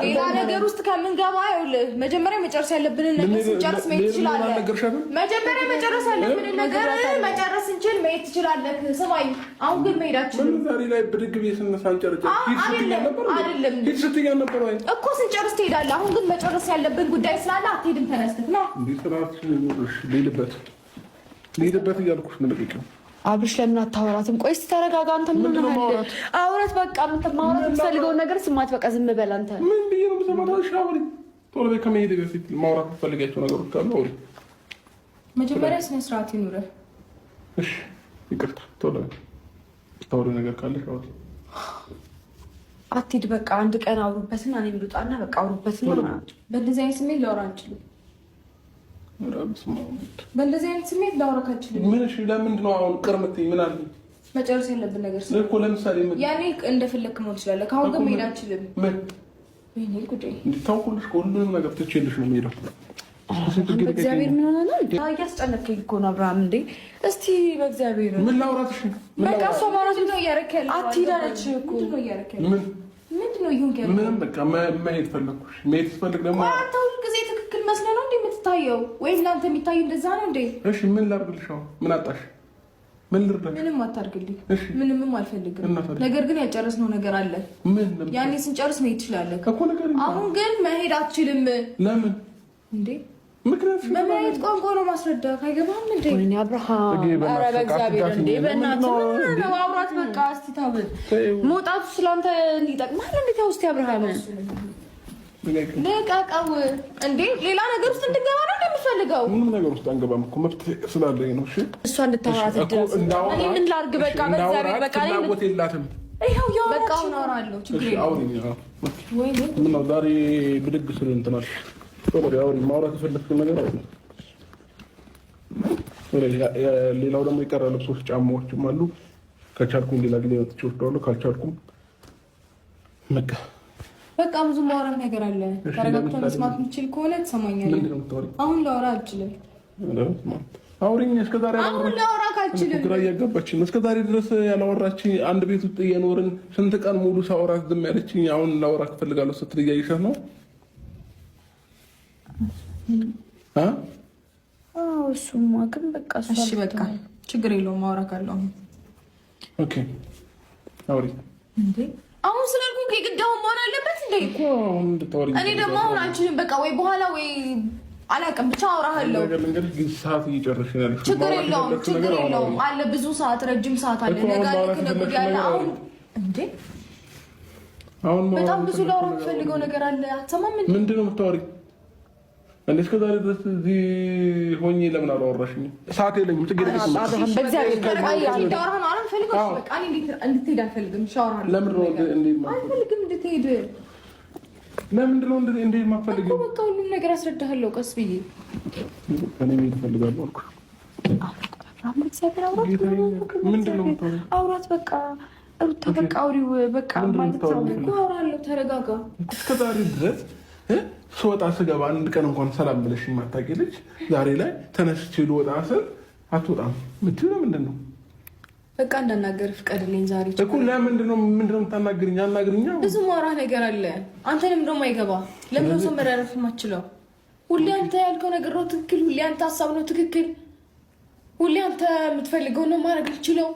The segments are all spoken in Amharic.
ሌላ ነገር ውስጥ ከምንገባ ይኸውልህ መጀመሪያ መጨረስ ያለብንን ነገር ስንጨርስ መሄድ ትችላለህ። መጀመሪያ መጨረስ ያለብንን ነገር መጨረስ ስንችል መሄድ ትችላለህ። ስማኝ፣ አሁን ግን መሄዳችን ዛሬ ላይ ብድግ ብዬ ስነሳ አይደለም እኮ ስንጨርስ ትሄዳለህ። አሁን ግን መጨረስ ያለብን ጉዳይ ስላለ አትሄድም። ተነስተህ ና ልሂድበት እያልኩሽ ነው። አብርሽ ለምን አታወራትም? ቆይ እስኪ ተረጋጋ። አንተ ምን ሆነሃል? አውራት በቃ። ምን ማውራት የምትፈልገውን ነገር ስማት። በቃ ዝም በል አንተ። ምን ብዬ ነው የምሰማት? እሺ አውሪ። ቶሎ በይ። ከመሄዴ በፊት ማውራት የምትፈልጊያቸው ነገሮች ካሉ አውሪ። መጀመሪያ ስነ ስርዓት ይኑርህ። እሺ ይቅርታ። ቶሎ በይ። የምታወሪው ነገር ካለሽ አውሪ። አትሂድ። በቃ አንድ ቀን አውሩበትና እኔም ልውጣና በቃ አውሩበትና። በእንደዚህ አይነት ስሜት ላወራ አንችልም። በእንደዚህ አይነት ስሜት ላወራ ካልችልም ምን? እሺ ለምንድን ነው አሁን ቅር የምትይኝ? ምን አለ መጨረስ ያለብን ነገር እኮ ለምሳሌ ምን ያኔ እንደፈለክ መሆን ትችላለህ። ከአሁን ግን መሄድ አንችልም። ምን ወይኔ ጉዴ! እንድታውቁልሽ ሁሉንም ነገር ትቼልሽ ነው የምሄደው። በእግዚአብሔር ምን ሆነ ነው? እያስጨነቀኝ እኮ ነው አብርሃም። እንዴ እስቲ በእግዚአብሔር ምን ላውራትሽ? በቃ እሷ ማውራት ነው እያደረክ ያለው። አትሂድ አለች እኮ። ምንድን ነው እያደረክ ያለው? ምን ምንድን ነው እየሆንክ ያለው? ምንም በቃ መሄድ ፈለግኩሽ። መሄድ ስፈልግ ደግሞ አንተ ሁልጊዜ ትክክል መስለህ ነው እንዴ የምትታየው? ወይም ለአንተ የሚታዩ እንደዛ ነው እንዴ? እሺ ምን ላድርግልሽ? አሁን ምን አጣሽ? ምን ልርዳሽ? ምንም አታርግልኝ። ምንምም አልፈልግም። ነገር ግን ያልጨረስነው ነገር አለ። ምን? ያኔ ስንጨርስ መሄድ ትችላለህ እኮ ነገር። አሁን ግን መሄድ አትችልም። ለምን እንዴ? ምክንያት በምን አይነት ቋንቋ ነው ማስረዳት? አይገባም እንዴ? ወይኔ አብርሃም፣ ኧረ በእግዚአብሔር እንዴ፣ በእናትህ ምን ነው አውራት። በቃ እስቲ ተው። መውጣቱ ስላንተ እንዲጠቅምሃል እንዴ? ተው እስቲ አብርሃም ልቀቀው እንዴ! ሌላ ነገር ውስጥ እንድገባ ነው እንደምፈልገው። ምንም ነገር ውስጥ አንገባም እኮ መብት ስላለኝ ነው። እሺ እሷ እንድታወራት እኔ ምን ላድርግ? በቃ በእግዚአብሔር በቃ ፍላጎት የላትም። ይኸው በቃ አሁን አወራለሁ። ችግር የለውም። ወይኔ ምነው ዛሬ ብድግ ስል እንትን አልሽ? አውሪ፣ ማውራት የፈለግሽውን ነገር አውሪ። ሌላው ደግሞ የቀረ ልብሶች፣ ጫማዎችም አሉ። ከቻልኩም ሌላ ጊዜ መጥቼ እወስደዋለሁ። ካልቻልኩም በቃ በቃ ብዙ ማውራት ነገር አለ። ተረጋግተህ መስማት የምችል ከሆነ ትሰማኛለህ። አሁን ላወራ አልችልም። አውሪኝ። እስከ ዛሬ አሁን ላወራ ካልችልም ግራ እያጋባችኝ ነው። እስከ ዛሬ ድረስ ያላወራችኝ አንድ ቤት ውስጥ እየኖርን ስንት ቀን ሙሉ ሳወራት ዝም ያለችኝ አሁን ላወራ እፈልጋለሁ ስትል እያየሻት ነው። እሱማ ግን በቃ እሺ፣ በቃ ችግር የለውም። ማውራ ካለው አሁን okay፣ አውሪ እንዴ አሁን ስላልኩህ የግድ አሁን መሆን አለበት እንዴ? እኮ አሁን እንድታወሪ እኔ ደግሞ አሁን አልችልም። በቃ ወይ በኋላ ወይ አላውቅም፣ ብቻ አወራሃለሁ። ሰዓት እየጨረስሽ ነው ያለሽው። ችግር የለውም፣ ችግር የለውም አለ ብዙ ሰዓት፣ ረጅም ሰዓት አለ። ነገ አለ፣ ከነገ ወዲያ አለ። አሁን እንዴ አሁን በጣም ብዙ ላወራ የምፈልገው ነገር አለ። አትሰማም እንዴ? ምንድን ነው የምታወሪው? እንዴ እስከ ዛሬ ድረስ እዚህ ሆኜ ለምን አላወራሽኝም? ሰዓት የለኝም። ችግር የለኝም። እንድትሄድ አልፈልግም። እንድትሄድ። ለምንድን ነው እንዴ የማትፈልጊው? በቃ ሁሉም ነገር አስረዳሃለሁ ቀስ ብዬ። እኔ መሄድ እፈልጋለሁ አልኩሽ። አውራት በቃ ሩታ በቃ አውሪው በቃ ማለት ነው እኮ አወራለሁ። ተረጋጋ። እስከ ዛሬ ድረስ ስወጣ ስገባ አንድ ቀን እንኳን ሰላም ብለሽ የማታውቂ ልጅ ዛሬ ላይ ተነስቼ ልወጣ ስል አትወጣም የምትይው ለምንድን ነው? በቃ እንዳናገር ፍቀድልኝ ዛሬ እኮ። ለምንድን ነው ምንድን ነው የምታናግሪኝ? አናግሪኛ። ብዙ ማውራት ነገር አለ። አንተንም ደግሞ አይገባ። ለምን ነው ሰው መራረፍ የማችለው? ሁሌ አንተ ያልከው ነገር ነው ትክክል። ሁሌ አንተ ሀሳብ ነው ትክክል። ሁሌ አንተ የምትፈልገው ነው ማድረግ ልችለው።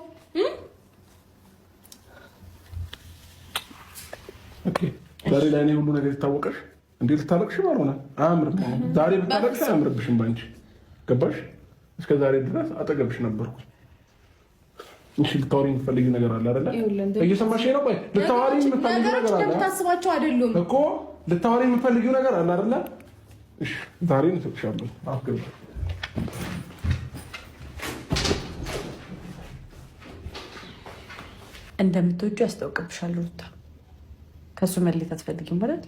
okay ዛሬ ላይ እኔ ሁሉ ነገር ይታወቀሽ እንዴ? ልታለቅሽ ባልሆነ አያምርም። ዛሬ ብታለቅሽ አያምርብሽም ባንቺ። ገባሽ? እስከ ዛሬ ድረስ አጠገብሽ ነበርኩ። እሺ ልታወሪ የምትፈልጊው ነገር አለ አይደለ? እየሰማሽ ነው? ቆይ ልታወሪ የምትፈልጊው ነገር አለ እንደምታስባቸው አይደሉም እኮ። ልታወሪ የምትፈልጊው ነገር አለ አይደለ? እሺ ዛሬ እንሰጥሻለሁ። አፍገባ እንደምትወጂው ያስታውቅብሻል ሩታ። ከእሱ መለየት አትፈልጊም አይደል?